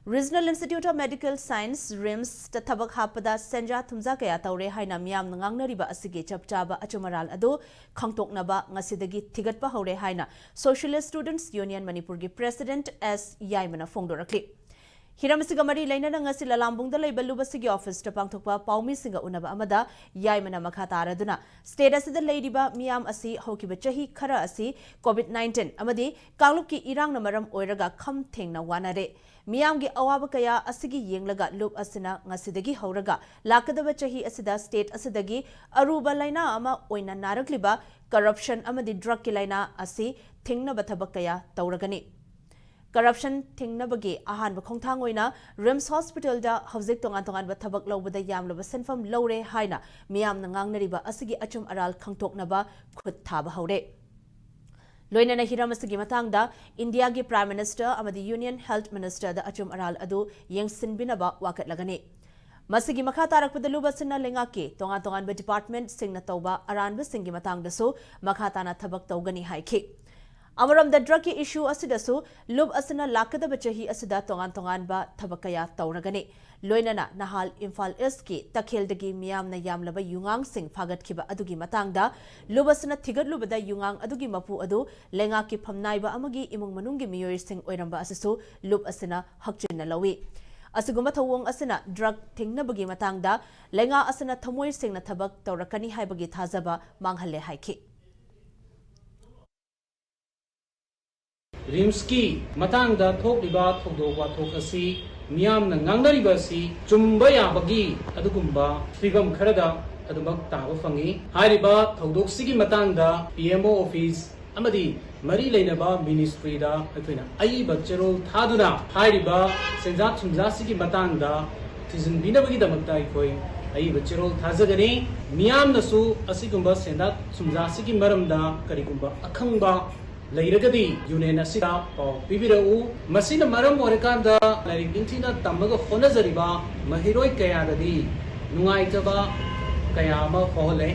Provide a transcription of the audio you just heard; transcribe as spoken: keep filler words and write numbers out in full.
Regional Institute of Medical Science, RIMS, ꯇ ꯊꯕꯛ ꯍꯥꯞꯄꯗ ꯁꯦꯟꯖꯥ ꯊꯨꯝꯖꯥ ꯀꯌꯥ ꯇꯧꯔꯦ ꯍꯥꯏꯅ ꯃꯤꯌꯥꯝꯅ ꯉꯥꯡꯅꯔꯤꯕ ꯑꯁꯤꯒꯤ ꯆꯞ ꯆꯥꯕ ꯑꯆꯨꯝ ꯑꯔꯥꯜ ꯑꯗꯨ ꯈꯪꯗꯣꯛꯅꯕ ꯉꯁꯤꯗꯒꯤ ꯊꯤꯒꯠꯄ ꯍꯧꯔꯦ ꯍꯥꯏꯅ Socialist Students Union ꯃꯅꯤꯄꯨꯔꯒꯤ President S ꯌꯥꯏꯃꯅ ꯐꯣꯡꯗꯣꯔꯛꯂꯤ꯫ ꯍꯤꯔꯝ ꯑꯁꯤꯒ ꯃꯔꯤ ꯂꯩꯅꯅ ꯉꯁꯤ ꯂꯂꯥꯝꯕꯨꯡꯗ ꯂꯩꯕ ꯂꯨꯞ ꯑꯁꯤꯒꯤ office ꯇ ꯄꯥꯡꯊꯣꯛꯄ ꯄꯥꯎꯃꯤꯁꯤꯡꯒ ꯎꯅꯕ ꯑꯃꯗ ꯌꯥꯏꯃꯅ ꯃꯈꯥ ꯇꯥꯔꯗꯨꯅ state ꯑꯁꯤꯗ ꯂꯩꯔꯤꯕ ꯃꯤꯌꯥꯝ ꯑꯁꯤ ꯍꯧꯈꯤꯕ ꯆꯍꯤ ꯈꯔ ꯑꯁꯤ COVID nineteen ꯑꯃꯗꯤ ꯀꯥꯡꯂꯨꯞꯀꯤ ꯏꯔꯥꯡꯅ ꯃꯔꯝ ꯑꯣꯏꯔꯒ ꯈꯝ ꯊꯦꯡꯅ ꯋꯥꯅꯔꯦ꯫ ꯃꯤꯌꯥꯝꯒꯤ ꯑꯋꯥꯕ ꯀꯌꯥ ꯑꯁꯤꯒꯤ ꯌꯦꯡꯂꯒ ꯂꯨꯞ ꯑꯁꯤꯅ ꯉꯁꯤꯗꯒꯤ ꯍꯧꯔꯒ ꯂꯥꯛꯀꯗꯕ ꯆꯍꯤ ꯑꯁꯤꯗ state ꯑꯁꯤꯗꯒꯤ ꯑꯔꯨꯕ ꯂꯥꯏꯅꯥ ꯑꯃ ꯑꯣꯏꯅ ꯅꯥꯔꯛꯂꯤꯕ corruption ꯑꯃꯗꯤ drug ꯀꯤ ꯂꯥꯏꯅꯥ ꯑꯁꯤ ꯊꯤꯡꯅꯕ ꯊꯕꯛ ꯀꯌꯥ ꯇꯧꯔꯒꯅꯤ꯫ Corruption ꯊꯤꯡꯅꯕꯒꯤ ꯑꯍꯥꯟꯕ ꯈꯣꯡꯊꯥꯡ ꯑꯣꯏꯅ RIMS hospital ꯗ ꯍꯧꯖꯤꯛ ꯇꯣꯉꯥꯟ ꯇꯣꯉꯥꯟꯕ ꯊꯕꯛ ꯂꯧꯕꯗ ꯌꯥꯝꯂꯕ ꯁꯦꯟꯐꯝ ꯂꯧꯔꯦ ꯍꯥꯏꯅ ꯃꯤꯌꯥꯝꯅ ꯉꯥꯡꯅꯔꯤꯕ ꯑꯁꯤꯒꯤ ꯑꯆꯨꯝ ꯑꯔꯥꯜ ꯈꯪꯗꯣꯛꯅꯕ ꯈꯨꯠ ꯊꯥꯕ ꯍꯧꯔꯦ꯫ ꯂꯣꯏꯅꯅ ꯍꯤꯔꯝ ꯑꯁꯤꯒꯤ ꯃꯇꯥꯡꯗ ꯏꯟꯗꯤꯌꯥꯒꯤ Prime Minister ꯑꯃꯗꯤ Union Health Minister ꯗ ꯑꯆꯨꯝ ꯑꯔꯥꯜ ꯑꯗꯨ ꯌꯦꯡꯁꯤꯟꯕꯤꯅꯕ ꯋꯥꯀꯠꯂꯒꯅꯤ꯫ ꯃꯁꯤꯒꯤ ꯃꯈꯥ ꯇꯥꯔꯛꯄꯗ ꯂꯨꯞ ꯑꯁꯤꯅ ꯂꯩꯉꯥꯛꯀꯤ ꯇꯣꯉꯥꯟ ꯇꯣꯉꯥꯟꯕ department ꯁꯤꯡꯅ ꯇꯧꯕ ꯑꯔꯥꯟꯕꯁꯤꯡꯒꯤ ꯃꯇꯥꯡꯗꯁꯨ ꯃꯈꯥ ꯇꯥꯅ ꯊꯕꯛ ꯇꯧꯒꯅꯤ ꯍꯥꯏꯈꯤ꯫ ꯑꯃꯔꯣꯝꯗ drug ꯀꯤ issue ꯑꯁꯤꯗꯁꯨ ꯂꯨꯞ ꯑꯁꯤꯅ ꯂꯥꯛꯀꯗꯕ ꯆꯍꯤ ꯑꯁꯤꯗ ꯇꯣꯉꯥꯟ ꯇꯣꯉꯥꯟꯕ ꯊꯕꯛ ꯀꯌꯥ ꯇꯧꯔꯒꯅꯤ꯫ ꯂꯣꯏꯅꯅ ꯅꯍꯥꯜ ꯏꯝꯐꯥꯜ East ꯀꯤ ꯇꯈꯦꯜꯗꯒꯤ ꯃꯤꯌꯥꯝꯅ ꯌꯥꯝꯂꯕ ꯌꯨꯉꯥꯡꯁꯤꯡ ꯐꯥꯒꯠꯈꯤꯕ ꯑꯗꯨꯒꯤ ꯃꯇꯥꯡꯗ ꯂꯨꯞ ꯑꯁꯤꯅ ꯊꯤꯒꯠꯂꯨꯕꯗ ꯌꯨꯉꯥꯡ ꯑꯗꯨꯒꯤ ꯃꯄꯨ ꯑꯗꯨ ꯂꯩꯉꯥꯛꯀꯤ ꯐꯝꯅꯥꯏꯕ ꯑꯃꯒꯤ ꯏꯃꯨꯡ ꯃꯅꯨꯡꯒꯤ ꯃꯤꯑꯣꯏꯁꯤꯡ ꯑꯣꯏꯔꯝꯕ ꯑꯁꯤꯁꯨ ꯂꯨꯞ ꯑꯁꯤꯅ ꯍꯛꯆꯤꯟꯅ ꯂꯧꯏ꯫ ꯑꯁꯤꯒꯨꯝꯕ ꯊꯧꯑꯣꯡ ꯑꯁꯤꯅ drug ꯊꯤꯡꯅꯕꯒꯤ ꯃꯇꯥꯡꯗ ꯂꯩꯉꯥꯛ ꯑꯁꯤꯅ ꯊꯃꯣꯏ ꯁꯦꯡꯅ ꯊꯕꯛ ꯇꯧꯔꯛꯀꯅꯤ ꯍꯥꯏꯕꯒꯤ ꯊꯥꯖꯕ ꯃꯥꯡꯍꯜꯂꯦ ꯍꯥꯏꯈꯤ꯫ ꯔꯤꯝꯁꯀꯤ ꯃꯇꯥꯡꯗ ꯊꯣꯛꯂꯤꯕ ꯊꯧꯗꯣꯛ ꯋꯥꯊꯣꯛ ꯑꯁꯤ ꯃꯤꯌꯥꯝꯅ ꯉꯥꯡꯅꯔꯤꯕ ꯑꯁꯤ ꯆꯨꯝꯕ ꯌꯥꯕꯒꯤ ꯑꯗꯨꯒꯨꯝꯕ ꯐꯤꯕꯝ ꯈꯔꯗ ꯑꯗꯨꯃꯛ ꯇꯥꯕ ꯐꯪꯏ꯫ ꯍꯥꯏꯔꯤꯕ ꯊꯧꯗꯣꯛꯁꯤꯒꯤ ꯃꯇꯥꯡꯗ ꯄꯤ ꯑꯦꯝ ꯑꯣ ꯑꯣꯐꯤꯁ ꯑꯃꯗꯤ ꯃꯔꯤ ꯂꯩꯅꯕ ꯃꯤꯅꯤꯁꯇ꯭ꯔꯤꯗ ꯑꯩꯈꯣꯏꯅ ꯑꯏꯕ ꯆꯦꯔꯣꯜ ꯊꯥꯗꯨꯅ ꯍꯥꯏꯔꯤꯕ ꯁꯦꯟꯖꯥ ꯊꯨꯝꯖꯥꯁꯤꯒꯤ ꯃꯇꯥꯡꯗ ꯊꯤꯖꯤꯟꯕꯤꯅꯕꯒꯤꯗꯃꯛꯇ ꯑꯩꯈꯣꯏ ꯑꯏꯕ ꯆꯦꯔꯣꯜ ꯊꯥꯖꯒꯅꯤ꯫ ꯃꯤꯌꯥꯝꯅꯁꯨ ꯑꯁꯤꯒꯨꯝꯕ ꯁꯦꯟꯖꯥ ꯊꯨꯝꯖꯥꯁꯤꯒꯤ ꯃꯔꯝꯗ ꯀꯔꯤꯒꯨꯝꯕ ꯑꯈꯪꯕ ꯂꯩꯔꯒꯗꯤ ꯌꯨꯅꯤꯌꯟ ꯑꯁꯤꯗ ꯄꯥꯎ ꯄꯤꯕꯤꯔꯛꯎ꯫ ꯃꯁꯤꯅ ꯃꯔꯝ ꯑꯣꯏꯔꯀꯥꯟꯗ ꯂꯥꯏꯔꯤꯛ ꯅꯤꯡꯊꯤꯅ ꯇꯝꯃꯒ ꯍꯣꯠꯅꯖꯔꯤꯕ ꯃꯍꯩꯔꯣꯏ ꯀꯌꯥꯗꯗꯤ ꯅꯨꯡꯉꯥꯏꯇꯕ ꯀꯌꯥ ꯑꯃ ꯐꯥꯎꯍꯜꯂꯦ꯫